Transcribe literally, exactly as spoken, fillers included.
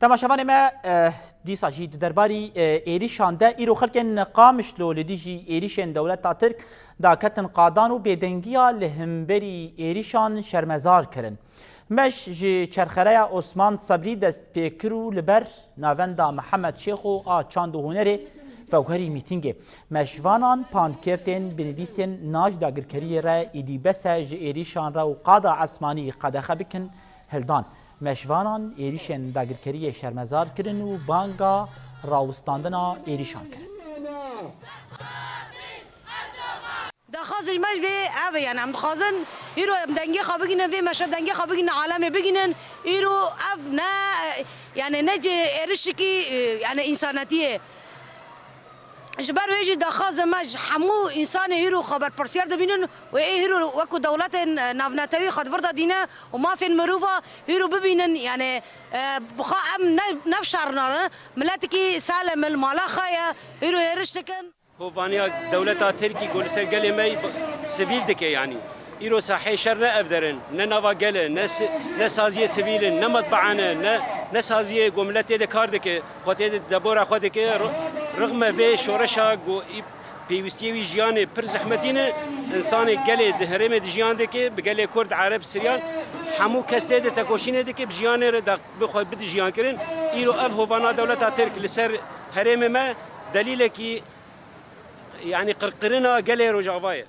Temaşevanê me, eh, dîsa jî di derbarî, eh, êrîşan de, îro xelkên Qamişlo li dijî êrîşên dewleta Tirk daketin qadan û bêdengiya li hemberî êrîşan şermezar kirin. Meş ji çerxereya Osman Sebrî dest pê kir û li ber navenda Mihemed Şêxo a çand û hunerê vewherî mîtîngê. Meşvanan pankertên bi nivîsên na ji dagirkeriyê re êdî bes e, ji êrîşan re û qada esmanî qedexe bikin hildan. Meşvanan êrîşên dagirkeriyê şermezar kirin û banga rawistandina êrîşan kirin. Daxwazê me vê ev e, yani em dixwazin îro em dengê xwe bigînin, vê meşe dengê xwe bigînin, alemê bigînin. Îro ev ne, yani ne cê êrişikî, e, yani însanetiyê. Ji ber wê jî daxwazê me ji hemû însanê îro xwe berpirsiyar dibînin û ê îro wekû dewletên, e, navnetewî xwe di vir de dîne û mafên mirova îro bibînin, yani, e, bi xwe em ne, ne bi şer re ne, miletekî salim li mala xwe ye, îro êriş dikin. Hovaniya dewleta Tirkî ku li ser gelê me sivîl dike, yanî îro saheyê şer ne ev der in, ne nava gel e, ne si-, ne saziyê sivîl in, ne metbaan e, ne, ne saziyê ku milet tê de kar dike, xwe tê de debora xwe dike. Ri-, rixme vê şoreşa ku î pêwîstiyê wî jiyanê pir zehmetî ne, însanê gelê di herêmê de jiyan dike, bi gelê Kurd, Ereb, Siryan, hemû kes tê de tekoşînê dike, bi jiyanê re da-, bi xwe bide jiyankirin. Îro ev hovana dewleta Tirk li ser herêmê me delîlekî, yanî qirkirina gelê Rojava ye.